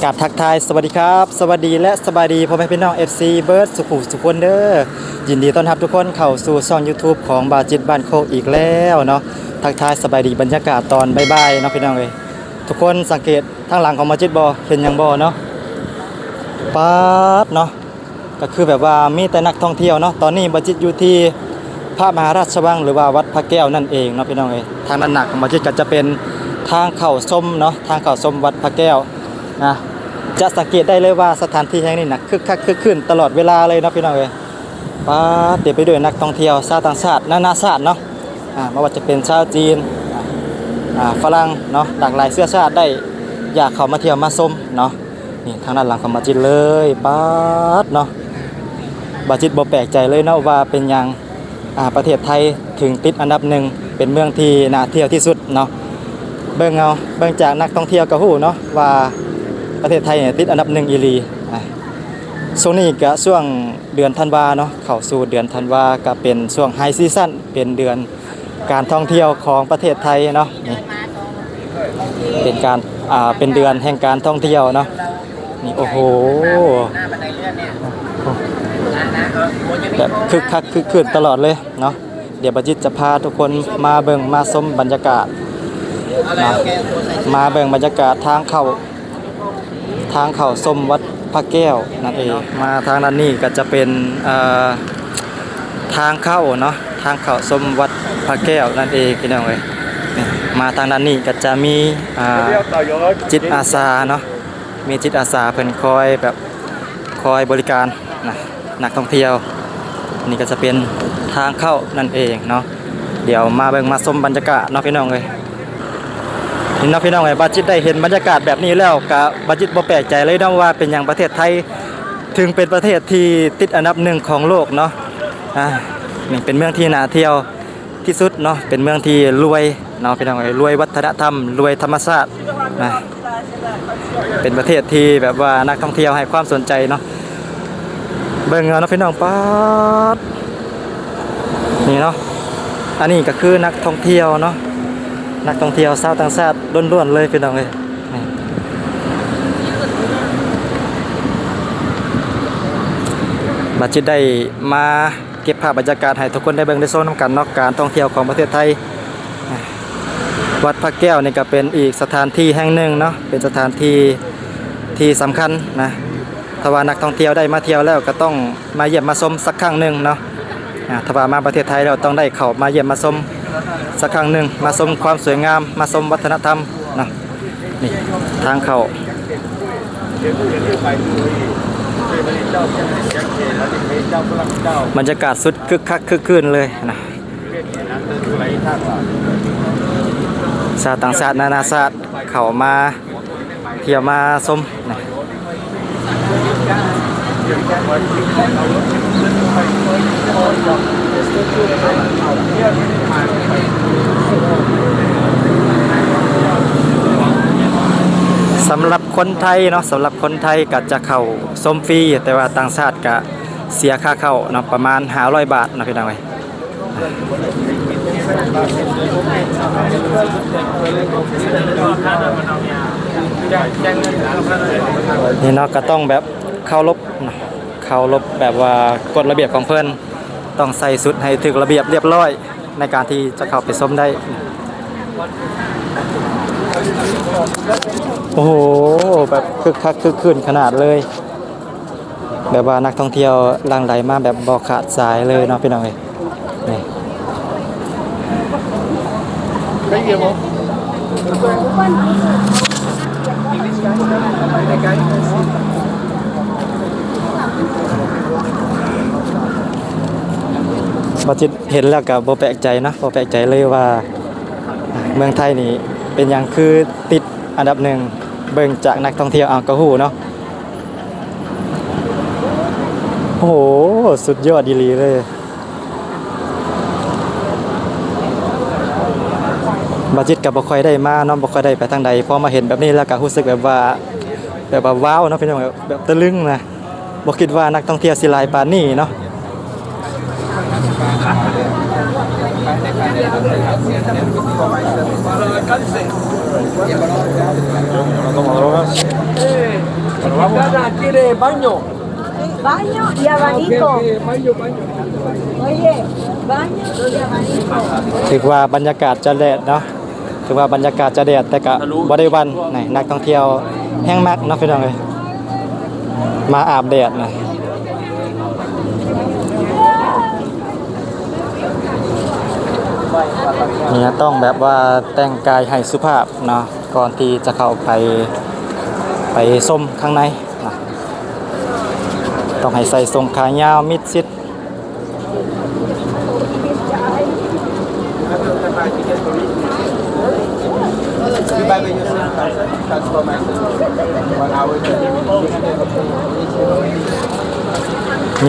ກາບທັກທາຍສະຫວັດດີຄັບ ສະຫວັດດີ ແລະ ສະບາຍດີພໍ່ແມ່ພີ່ນ້ອງ ເອັຟຊີ ເບິດສູ່ຜູ້ສູ່ຄົນເດີ. ຍິນດີຕ້ອນຮັບທຸກຄົນເຂົ້າສູ່ຊ່ອງຢູທູບຂອງບ່າວຈິດບ້ານໂຄກອີກແລ້ວເນາະ. ທັກທາຍສະບາຍດີບັນຍາກາດຕອນບ່າຍໆເນາະພີ່ນ້ອງເອີຍ. ທຸກຄົນສັງເກດທາງຫຼັງຂອງບ່າວຈິດບໍ່? ເຫັນຫຍັງບໍ່ເນາະ? ປາດເນາະ ກໍຄືແບບວ່າມີແຕ່ນັກທ່ອງທ່ຽວເນາະ. ຕອນນີ້ບ່າວຈິດຢູ່ທີ່ພະມະຫາລາຊະວັງ ຫຼືວ່າວັດພະແກ້ວນັ້ນເອງເນາະພີ່ນ້ອງເອີຍ. ທາງດ້ານໜ້າຂອງບ່າວຈິດກໍຈະເປັນທາງເຂົ້າຊົມເນາະ ທາງເຂົ້າຊົມວັດພະແກ້ວນະ. ຈະສັງເກດໄດ້ເລີຍວ່າສະຖານທີ່ແຫ່ງນີ້ນະ ຄຶກຄັກຄຶກຄື້ນຕະຫຼອດເວລາເລີຍເນາະພີ່ນ້ອງເອີຍ. ປາດ ເຕັມໄປດ້ວຍນັກທ່ອງທ່ຽວຊາວຕ່າງຊາດນານາຊາດເນາະ. ອາ ບໍ່ວ່າຈະເປັນຊາວຈີນ ອາ ຝຣັ່ງເນາະ ຫຼາກຫຼາຍເຊື້ອຊາດໄດ້ ຢາກເຂົ້າມາທ່ຽວມາຊົມເນາະ. ນີ້ທາງດ້ານຫຼັງຂອງບ່າວຈິດເລີຍ ປາດເນາະ. ບ່າວຈິດບໍ່ແປກໃຈເລີຍເນາະວ່າເປັນຫຍັງ ອາ ປະເທດໄທເຖິງຕິດອັນດັບໜຶ່ງເປັນເມືອງທີ່ໜ້າທ່ຽວທີ່ສຸດເນາະ. ເບິ່ງເອົາ ເບິ່ງຈາກນັກທ່ອງທ່ຽວກໍຮູ້ເນາະວ່າປະເທດໄທນີ້ຕິດອັນດັບໜຶ່ງອີ່ຫຼີ. ອາ ຊ່ວງນີ້ກະຊ່ວງເດືອນທັນວາເນາະ ເຂົ້າສູ່ເດືອນທັນວາ ກະເປັນຊ່ວງໄຮຊີຊັນ ເປັນເດືອນ ການທ່ອງທ່ຽວຂອງປະເທດໄທເນາະ. ນີ້ເປັນການ ອ່າ ເປັນເດືອນແຫ່ງການທ່ອງທ່ຽວເນາະ. ນີ້ ໂອ້ໂຫ ແບບຄຶກຄັກຄຶກຄື້ນຕະຫຼອດເລີຍເນາະ. ດຽວບ່າວຈິດຈະພາທຸກຄົນມາເບິ່ງມາຊົມບັນຍາກາດເນາະ ມາເບິ່ງບັນຍາກາດທາງເຂົ້າ ທາງເຂົ້າຊົມວັດພະແກ້ວນັ້ນເອງ. ມາທາງດ້ານນີ້ກໍຈະເປັນ ເອີ ທາງເຂົ້າເນາະ ທາງເຂົ້າຊົມວັດພະແກ້ວນັ້ນເອງພີ່ນ້ອງເອີຍ. ນີ້ ມາທາງດ້ານນີ້ກໍຈະມີ ອ່າ ຈິດອາສາເນາະ ມີຈິດອາສາເພິ່ນຄອຍແບບ ຄອຍບໍລິການນະ ນັກທ່ອງທ່ຽວ. ນີ້ກໍຈະເປັນທາງເຂົ້ານັ້ນເອງເນາະ. ດຽວມາເບິ່ງມາຊົມບັນຍາກາດເນາະພີ່ນ້ອງເອີຍ. ນີ້ເນາະພີ່ນ້ອງເອີຍ ບ່າວຈິດໄດ້ເຫັນບັນຍາກາດແບບນີ້ແລ້ວ ກະບ່າວຈິດບໍ່ແປກໃຈເລີຍເນາະວ່າເປັນຫຍັງປະເທດໄທເຖິງເປັນປະເທດທີ່ຕິດອັນດັບໜຶ່ງຂອງໂລກເນາະ. ອາ ນີ້ເປັນເມືອງທີ່ໜ້າທ່ຽວ ທີ່ສຸດເນາະ ເປັນເມືອງທີ່ລວຍເນາະພີ່ນ້ອງເອີຍ ລວຍວັດທະນະທຳ ລວຍທຳມະຊາດນະ ເປັນປະເທດທີ່ແບບວ່ານັກທ່ອງທ່ຽວໃຫ້ຄວາມສົນໃຈເນາະ. ເບິ່ງເອົາເນາະພີ່ນ້ອງ ປາດ ນີ້ເນາະ ອັນນີ້ກໍຄືນັກທ່ອງທ່ຽວເນາະ ນັກທ່ອງທ່ຽວຊາວຕ່າງຊາດລ້ວນໆເລີຍພີ່ນ້ອງເອີຍ. ນີ້ ບາດຈິດໄດ້ມາ ເກັບພາບບັນຍາກາດໃຫ້ທຸກຄົນໄດ້ເບິ່ງໄດ້ຊົມນຳກັນເນາະ ການທ່ອງທ່ຽວຂອງປະເທດໄທ. ວັດພະແກ້ວນີ້ກໍເປັນອີກສະຖານທີ່ແຫ່ງໜຶ່ງເນາະ ເປັນສະຖານທີ່ທີ່ສຳຄັນນະ ຖ້າວ່ານັກທ່ອງທ່ຽວໄດ້ມາທ່ຽວແລ້ວ ກໍຕ້ອງມາຢ້ຽມມາຊົມສັກຄັ້ງໜຶ່ງເນາະ. ອາ ຖ້າວ່າມາປະເທດໄທແລ້ວ ຕ້ອງໄດ້ເຂົ້າມາຢ້ຽມມາຊົມສັກຄັ້ງໜຶ່ງ ມາຊົມຄວາມສວຍງາມ ມາຊົມວັດທະນະທຳເນາະ. ນີ້ທາງເຂົ້າ ບັນຍາກາດສຸດຄຶກຄັກຄຶກຄື້ນເລີຍນະ ຊາວຕ່າງຊາດນານາຊາດເຂົ້າມາທ່ຽວມາຊົມນະ. ສຳລັບຄົນໄທເນາະ ສຳລັບຄົນໄທກໍຈະເຂົ້າຊົມຟຣີ ແຕ່ວ່າຕ່າງຊາດກໍເສຍຄ່າເຂົ້າເນາະ ປະມານຫ້າຮ້ອຍບາດເນາະ ພີ່ນ້ອງເອີຍ. ນີ້ເນາະ ກໍຕ້ອງແບບເຄົາລົບເນາະ ເຄົາລົບແບບວ່າກົດລະບຽບຂອງເພິ່ນ ຕ້ອງໃສ່ຊຸດໃຫ້ຖືກລະບຽບລຽບຮ້ອຍ ໃນການທີ່ຈະເຂົ້າໄປຊົມໄດ້. ໂອ້ໂຫ ແບບຄຶກຄັກຄຶກຄື້ນຂະໜາດເລີຍ. ແບບວ່ານັກທ່ອງທ່ຽວຫຼັ່ງໄຫຼມາແບບບໍ່ຂາດສາຍເລີຍເນາະ ພີ່ນ້ອງເອີຍ. ນີ້ ບໍ່ຈິດເຫັນແລ້ວກໍບໍ່ແປກໃຈເນາະ ບໍ່ແປກໃຈເລີຍວ່າເມືອງໄທນີ້ເປັນຫຍັງຄືຕິດອັນດັບໜຶ່ງ ເບິ່ງຈາກນັກທ່ອງທ່ຽວເອົາກໍຮູ້ເນາະ. ໂອ້ໂຫ ສຸດຍອດອີ່ຫຼີເລີຍ. ບ່າວຈິດກໍບໍ່ຄ່ອຍໄດ້ມາເນາະ ບໍ່ຄ່ອຍໄດ້ໄປທາງໃດ ພໍມາເຫັນແບບນີ້ແລ້ວກໍຮູ້ສຶກແບບວ່າ ແບບວ່າວ້າວເນາະ ພີ່ນ້ອງ ແບບ ແບບຕະລຶງນະ ບໍ່ຄິດວ່ານັກທ່ອງທ່ຽວຊິຫຼາຍປານນີ້ເນາະ. ເ Baño y abanico. Oye, baño y abanico. ຖືກວ່າບັນຍາກາດຈະແດດເນາະ ຖືກວ່າບັນຍາກາດຈະແດດ ແຕ່ກະບໍ່ໄດ້ຫວັ່ນ. ນີ້ນັກທ່ອງທ່ຽວແຮ່ງມັກເນາະ ພີ່ນ້ອງເອີຍ ມາອາບແດດນະ. ນີ້ຕ້ອງແບບວ່າແຕ່ງກາຍໃຫ້ສຸພາບເນາະ ກ່ອນທີ່ຈະເຂົ້າໄປ ໄປຊົມຂ້າງໃນເນາະ. ຕ້ອງໃຫ້ໃສ່ສົ້ງຂາຍາວມິດຊິດ.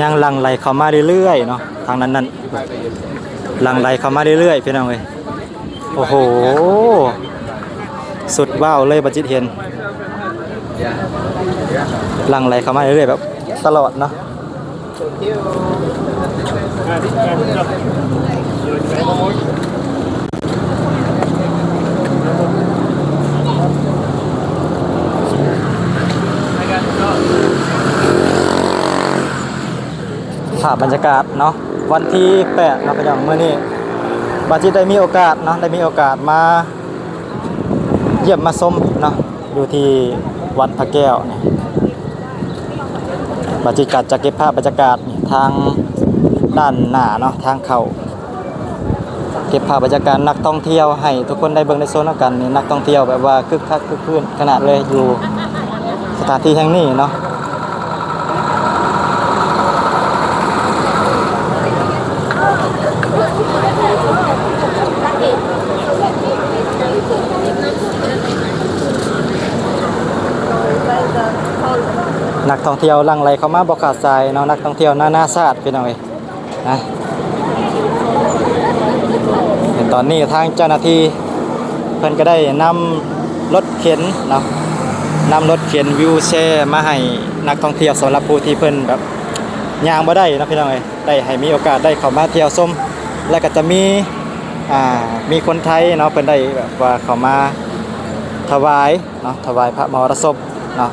ຍັງຫຼັ່ງໄຫຼເຂົ້າມາເລື້ອຍໆເນາະ ທາງນັ້ນນັ້ນ ຫຼັ່ງໄຫຼເຂົ້າມາເລື້ອຍໆ ພີ່ນ້ອງເອີຍ. ໂອ້ໂຫ ສຸດວ້າວເລີຍ ບາຈິດເຫັນ ຫຼັ່ງໄຫຼເຂົ້າມາເລື້ອຍໆ ແບບຕະຫຼອດເນາະ. ພາບບັນຍາກາດເນາະ ວັນທີແປດເນາະ ພີ່ນ້ອງ ມື້ນີ້ບາຈິດໄດ້ມີໂອກາດເນາະ ໄດ້ມີໂອກາດມາ ຢ້ຽມມາຊົມເນາະ ຢູ່ທີ່ວັດພະແກ້ວນີ້ ບາຈິດກະຈະເກັບພາບບັນຍາກາດທາງດ້ານໜ້າເນາະ ທາງເຂົ້າ ເກັບພາບບັນຍາກາດນັກທ່ອງທ່ຽວໃຫ້ທຸກຄົນໄດ້ເບິ່ງໄດ້ຊົມນຳກັນ. ນີ້ນັກທ່ອງທ່ຽວແບບວ່າຄຶກຄັກຄຶກຄື້ນຂະໜາດເລີຍ ຢູ່ສະຖານທີ່ແຫ່ງນີ້ເນາະ. ນັກທ່ອງທ່ຽວຫຼັ່ງໄຫຼເຂົ້າມາບໍ່ຂາດສາຍເນາະ ນັກທ່ອງທ່ຽວນານາຊາດ ພີ່ນ້ອງເອີຍ. ນະ ຕອນນີ້ທາງເຈົ້າໜ້າທີ່ເພິ່ນກໍໄດ້ນຳລົດເຂັນເນາະ ນຳລົດເຂັນວີວແຊມາໃຫ້ນັກທ່ອງທ່ຽວ ສຳລັບຜູ້ທີ່ເພິ່ນແບບຍ່າງບໍ່ໄດ້ເນາະ ພີ່ນ້ອງເອີຍ ໄດ້ໃຫ້ມີໂອກາດໄດ້ເຂົ້າມາທ່ຽວຊົມ ແລະກໍຈະມີ ອ່າ ມີຄົນໄທເນາະ ເພິ່ນໄດ້ແບບວ່າເຂົ້າມາຖວາຍເນາະ ຖວາຍພະມະຫາລະສົບເນາະ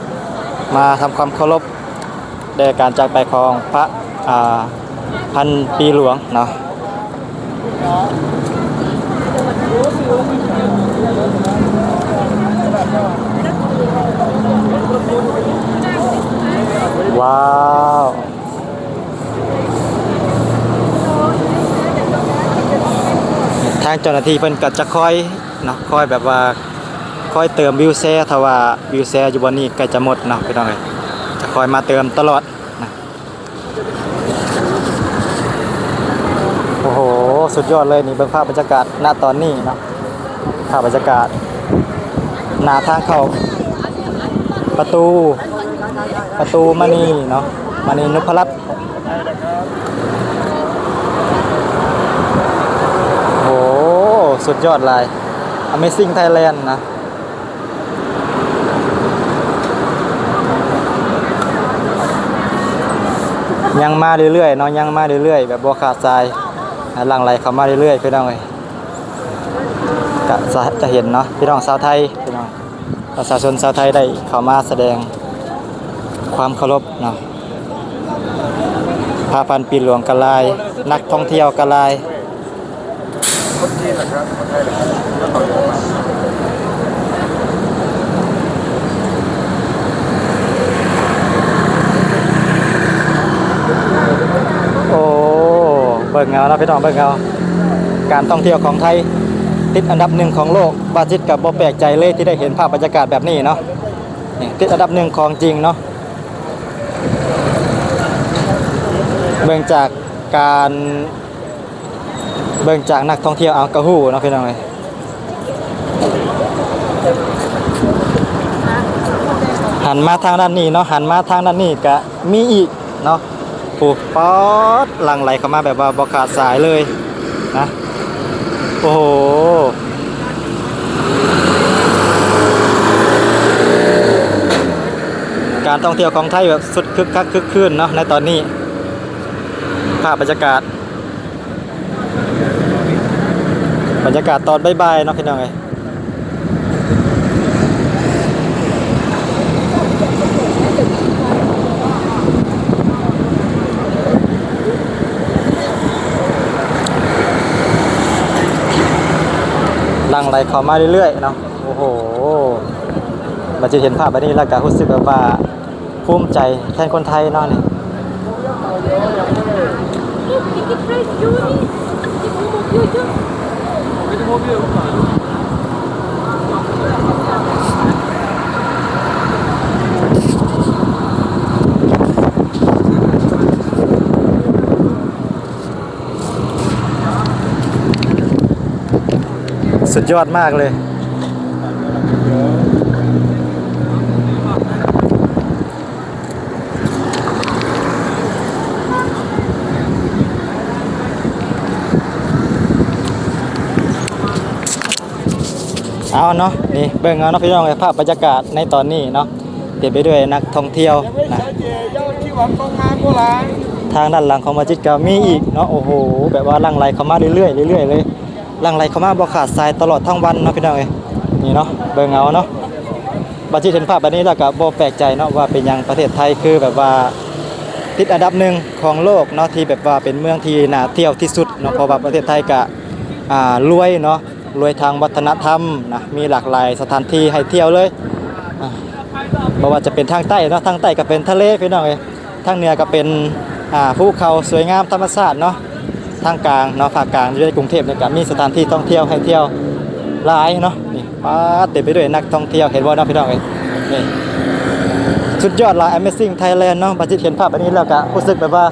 ມາທຳຄວາມເຄົາລົບ ແດ່ການຈາກໄປຂອງພະ ອ່າ ພັນປີຫຼວງເນາະ. ວ້າວ ທາງເຈົ້າໜ້າທີ່ເພິ່ນກໍຈະຄອຍເນາະ ຄອຍແບບວ່າ ຄອຍເຕີມວີວແຊ ຖ້າວ່າວີວແຊຢູ່ບ່ອນນີ້ໃກ້ຈະໝົດເນາະ ພີ່ນ້ອງເອີຍ ຈະຄອຍມາເຕີມຕະຫຼອດນະ. ໂອ້ໂຫ ສຸດຍອດເລີຍນີ້ ເບິ່ງພາບບັນຍາກາດນະຕອນນີ້ເນາະ ພາບບັນຍາກາດໜ້າທາງເຂົ້າປະຕູ ປະຕູມະນີເນາະ ມະນີນຸບພະລັດ. ໂອ້ ສຸດຍອດຫຼາຍ Amazing Thailand ນະ ຍັງມາເລື້ອຍໆເນາະ ຍັງມາເລື້ອຍໆ ແບບບໍ່ຂາດສາຍ ຫຼັ່ງໄຫຼເຂົ້າມາເລື້ອຍໆ ພີ່ນ້ອງເອີຍ. ກະຈະ ຈະເຫັນເນາະ ພີ່ນ້ອງຊາວໄທ ພີ່ນ້ອງ ປະຊາຊົນຊາວໄທໄດ້ເຂົ້າມາສະແດງຄວາມເຄົາລົບເນາະ ພະພັນປີຫຼວງກະຫຼາຍ ນັກທ່ອງທ່ຽວກະຫຼາຍ. ໂອ້ ເບິ່ງເອົາເນາະ ພີ່ນ້ອງ ເບິ່ງເອົາ ການທ່ອງທ່ຽວຂອງໄທ ຕິດອັນດັບໜຶ່ງຂອງໂລກ ບາຈິດກໍບໍ່ແປກໃຈເລີຍທີ່ໄດ້ເຫັນພາບບັນຍາກາດແບບນີ້ເນາະ ນີ້ ຕິດອັນດັບໜຶ່ງຂອງຈິງເນາະ. ເບິ່ງຈາກການ ເບິ່ງຈາກນັກທ່ອງທ່ຽວເອົາກໍຮູ້ເນາະ ພີ່ນ້ອງເອີຍ. ຫັນມາທາງດ້ານນີ້ເນາະ ຫັນມາທາງດ້ານນີ້ກະມີອີກເນາະ ໂອ້ ປາດ ຫຼັ່ງໄຫຼເຂົ້າມາແບບວ່າບໍ່ຂາດສາຍເລີຍນະ. ໂອ້ໂຫ ການທ່ອງທ່ຽວຂອງໄທແບບສຸດຄຶກຄັກຄຶກຄື້ນເນາະ ໃນຕອນນີ້ ພາບບັນຍາກາດ ບັນຍາກາດຕອນບ່າຍໆເນາະ ພີ່ນ້ອງເອີຍ. ໄຫຼເຂົ້າມາເລື້ອຍໆເນາະ. ໂອ້ໂຫ ບັດຈິດເຫັນພາບແບບນີ້ແລ້ວກໍຮູ້ສຶກແບບວ່າພູມໃຈແທນຄົນໄທເນາະນີ້. Look, it's a fresh Juni. It's a fresh Juni. ສຸດຍອດມາກເລີຍ. ເອົາເນາະ ນີ້ເບິ່ງເອົາເນາະພີ່ນ້ອງເອີຍ ພາບບັນຍາກາດໃນຕອນນີ້ເນາະ ເຕັມໄປດ້ວຍນັກທ່ອງທ່ຽວນະ. ທາງດ້ານຫຼັງຂອງບາຈິດກໍມີອີກເນາະ. ໂອ້ໂຫ ແບບວ່າຫຼັ່ງໄຫຼເຂົ້າມາເລື້ອຍໆ ເລື້ອຍໆເລີຍ. ຫຼັ່ງໄຫຼເຂົ້າມາບໍ່ຂາດສາຍຕະຫຼອດທັງວັນເນາະພີ່ນ້ອງເອີຍ. ນີ້ເນາະ ເບິ່ງເອົາເນາະ ບາຈິດເຫັນພາບແບບນີ້ແລ້ວກໍບໍ່ແປກໃຈເນາະ ວ່າເປັນຫຍັງປະເທດໄທຄືແບບວ່າຕິດອັນດັບໜຶ່ງຂອງໂລກເນາະ ທີ່ແບບວ່າເປັນເມືອງທີ່ໜ້າທ່ຽວທີ່ສຸດເນາະ. ເພາະວ່າປະເທດໄທກໍ ອ່າ ລວຍເນາະ ລວຍທາງວັດທະນະທຳນະ ມີຫຼາກຫຼາຍສະຖານທີ່ໃຫ້ທ່ຽວເລີຍ. ອ່າ ບໍ່ວ່າຈະເປັນທາງໃຕ້ເນາະ ທາງໃຕ້ກໍເປັນທະເລພີ່ນ້ອງເອີຍ ທາງເໜືອກໍເປັນ ອ່າ ພູເຂົາສວຍງາມທຳມະຊາດເນາະ ທາງກາງເນາະ ພາກກາງຢູ່ໃນກຸງເທບນີ້ກໍມີສະຖານທີ່ທ່ອງທ່ຽວໃຫ້ທ່ຽວຫຼາຍເນາະ. ນີ້ ປາດ ເຕັມໄປດ້ວຍນັກທ່ອງທ່ຽວ ເຫັນບໍ່ເນາະພີ່ນ້ອງເອີຍ. ນີ້ ສຸດຍອດຫຼາຍ Amazing Thailand ເນາະ. ບາຈິດເຫັນພາບແບບນີ້ແລ້ວກໍຮູ້ສຶກແບບວ່າ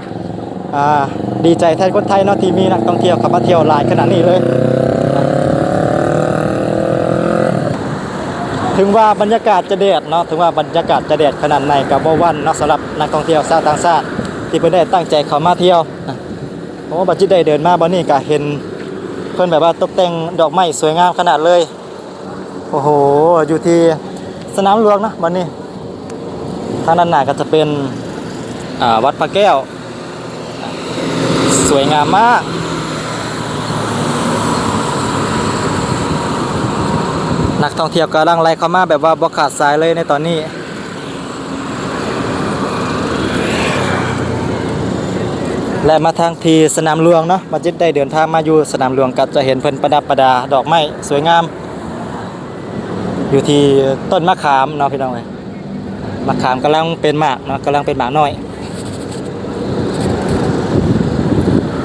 ອ່າ ດີໃຈແທນຄົນໄທເນາະ ທີ່ມີນັກທ່ອງທ່ຽວເຂົ້າມາທ່ຽວຫຼາຍຂະໜາດນີ້ເລີຍ. ເຖິງວ່າບັນຍາກາດຈະແດດເນາະ ເຖິງວ່າບັນຍາກາດຈະແດດຂະໜາດໃດກໍບໍ່ຫວັ່ນເນາະ ສຳລັບນັກທ່ອງທ່ຽວຊາວຕ່າງຊາດທີ່ເພິ່ນໄດ້ຕັ້ງໃຈເຂົ້າມາທ່ຽວນະ. ໂອ້ ບາຈິດໄດ້ເດີນມາບ່ອນນີ້ກໍເຫັນເພິ່ນແບບວ່າຕົກແຕ່ງດອກໄມ້ສວຍງາມຂະໜາດເລີຍ. ໂອ້ໂຫ ຢູ່ທີ່ສະໜາມຫຼວງເນາະ ບ່ອນນີ້. ທາງດ້ານໜ້າກໍຈະເປັນ ອ່າ ວັດພະແກ້ວ ສວຍງາມມາກ. ນັກທ່ອງທ່ຽວກໍຫຼັ່ງໄຫຼເຂົ້າມາແບບວ່າບໍ່ຂາດສາຍເລີຍໃນຕອນນີ້. ແລະ ມາທາງທີ່ສະໜາມຫຼວງເນາະ ບາຈິດໄດ້ເດີນທາງມາຢູ່ສະໜາມຫຼວງ ກໍຈະເຫັນເພິ່ນປະດັບປະດາດອກໄມ້ສວຍງາມ ຢູ່ທີ່ຕົ້ນມະຂາມເນາະພີ່ນ້ອງເອີຍ. ມະຂາມກຳລັງເປັນໝາກເນາະ ກຳລັງເປັນໝາກນ້ອຍ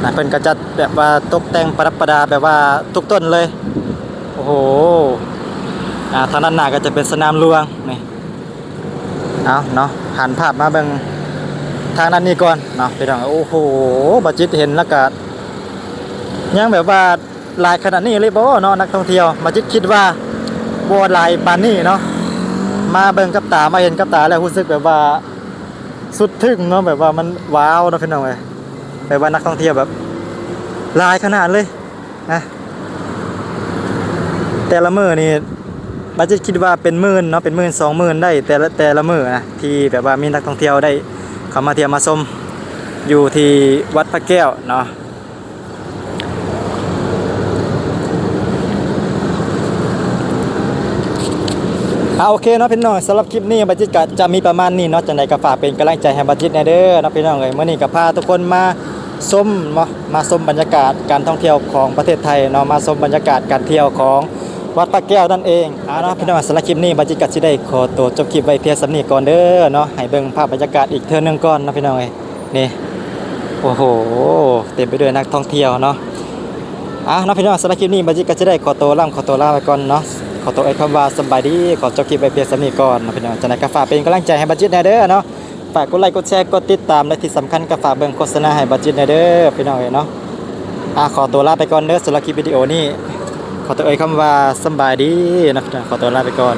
ນະ. ເພິ່ນກໍຈັດແບບວ່າຕົກແຕ່ງປະດັບປະດາແບບວ່າທຸກຕົ້ນເລີຍ. ໂອ້ໂຫ ອ່າ ທາງດ້ານໜ້າກໍຈະເປັນສະໜາມຫຼວງນີ້. ເອົາເນາະ ຫັນພາບມາເບິ່ງທາງດ້ານນີ້ກ່ອນເນາະພີ່ນ້ອງ. ໂອ້ໂຫ ບາຈິດເຫັນແລ້ວກະຍັງແບບວ່າຫຼາຍຂະໜາດນີ້ເລີຍບໍ່ເນາະ ນັກທ່ອງທ່ຽວ. ບາຈິດຄິດວ່າບໍ່ຫຼາຍປານນີ້ເນາະ ມາເບິ່ງກັບຕາ ມາເຫັນກັບຕາແລ້ວຮູ້ສຶກແບບວ່າສຸດທຶ້ງເນາະ ແບບວ່າມັນວ້າວເນາະພີ່ນ້ອງເອີຍ. ແບບວ່ານັກທ່ອງທ່ຽວແບບຫຼາຍຂະໜາດເລີຍ ນະ. ແຕ່ລະມື້ນີ້ ບາຈິດຄິດວ່າເປັນໝື່ນເນາະ ເປັນໝື່ນສອງໝື່ນໄດ້ ແຕ່ລະ ແຕ່ລະມື້ນະ ທີ່ແບບວ່າມີນັກທ່ອງທ່ຽວໄດ້ເຂົ້າມາທ່ຽວມາຊົມຢູ່ທີ່ວັດພະແກ້ວເນາະ. ອ່າ ໂອເຄເນາະພີ່ນ້ອງ ສຳລັບຄລິບນີ້ບາຈິດກະຈະມີປະມານນີ້ເນາະ. ຈັ່ງໃດກະຝາກເປັນກຳລັງໃຈໃຫ້ບາຈິດແດ່ເດີເນາະພີ່ນ້ອງເອີຍ. ມື້ນີ້ກະພາທຸກຄົນມາ ຊົມເນາະ ມາຊົມບັນຍາກາດການທ່ອງທ່ຽວຂອງປະເທດໄທເນາະ ມາຊົມບັນຍາກາດການທ່ຽວຂອງວັດພະແກ້ວນັ້ນເອງ. ເອົາເນາະພີ່ນ້ອງ ສຳລັບຄລິບນີ້ ບາຈິດກໍຊິໄດ້ຂໍຕົວຈົບຄລິບໄວ້ພຽງສ່ຳນີ້ກ່ອນເດີເນາະ. ໃຫ້ເບິ່ງພາບບັນຍາກາດອີກເທື່ອໜຶ່ງກ່ອນເນາະພີ່ນ້ອງເອີຍ. ນີ້ ໂອ້ໂຫ ເຕັມໄປດ້ວຍນັກທ່ອງທ່ຽວເນາະ. ອ່າ ເນາະພີ່ນ້ອງ ສຳລັບຄລິບນີ້ ບາຈິດກໍຊິໄດ້ຂໍຕົວລ່ຳຂໍຕົວລາໄປກ່ອນເນາະ. ຂໍຕົວເອີ່ຍຄຳວ່າສະບາຍດີ ຂໍຈົບຄລິບໄວ້ພຽງສ່ຳນີ້ກ່ອນເນາະພີ່ນ້ອງ. ຈັ່ງໃດກໍຝາກເປັນກຳລັງໃຈໃຫ້ບາຈິດແດ່ເດີເນາະ. ຝາກກົດໄລກົດແຊ ກົດຕິດຕາມ ແລະ ທີ່ສຳຄັນກໍຝາກເບິ່ງໂຄສະນາໃຫ້ບາຈິດແດ່ເດີພີ່ນ້ອງເອີຍເນາະ. ອ່າ ຂໍຕົວລາໄປກ່ອນເດີ ສຳລັບຄລິບວິດີໂອນີ້ ຂໍຕົວເອີ່ຍຄຳວ່າສຳບາຍດີເນາະ. ຂໍຕົວລາໄປກ່ອນ.